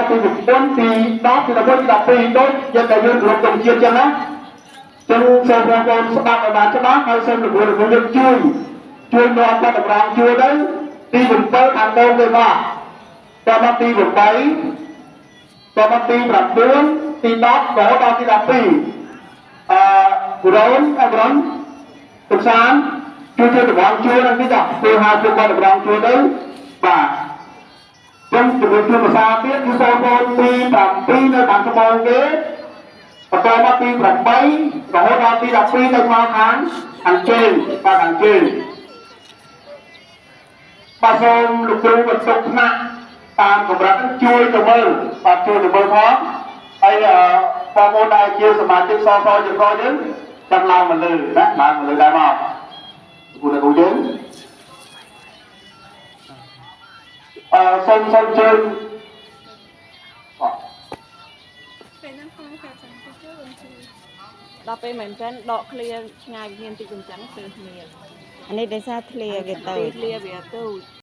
ទី9ទី10ទី11ទី12ដូចយើងតែយើងគោរពទង់ជាតិចឹងណាចឹងសូមបងប្អូនស្ដាប់ឲ្យបានច្បាស់ហើយសូមលោកគ្រូលោកយើងជួយជួយនាំគាត់តម្រង់ជួយទៅទី7ខាងដងគេមកតមកទី8តមកទី9ទី10រហូតដល់ទី12អឺគូរ៉ូនអករ៉ុនទុកសានជួយជួយតម្រង់ជួយនឹងតិចពេលហៅពួកគាត់តម្រង់ជួយទៅបាទចឹងជំនួយជួយភាសាទៀតគឺបងប្អូនទី7នៅខាងត្បូងគេបន្តមកទី8រហូតដល់ទី12ទៅមកខាងខាងជើងបាទខាងជើងបាទសូមលោកគ្រូបន្ទុកថ្នាក់តាមកម្រិតជួយទៅមើលបាទជួយទៅមើលផងហើយបងប្អូនដែលជាសមាជិកសសជាក្រយើងចាំឡើងមកលើណាឡើងមកលើដែរមកគូអ្នកគ្រូយើងអឺសូមសូមជើញ ពេលហ្នឹងផងថាចាំទៅជួយជួយ ដល់ពេលមែនទែនដកឃ្លាឆ្ងាយមានតិចអញ្ចឹងគឺគ្នា អានេះដោយសារធ្លាគេទៅ ទីឃ្លាវាទូច។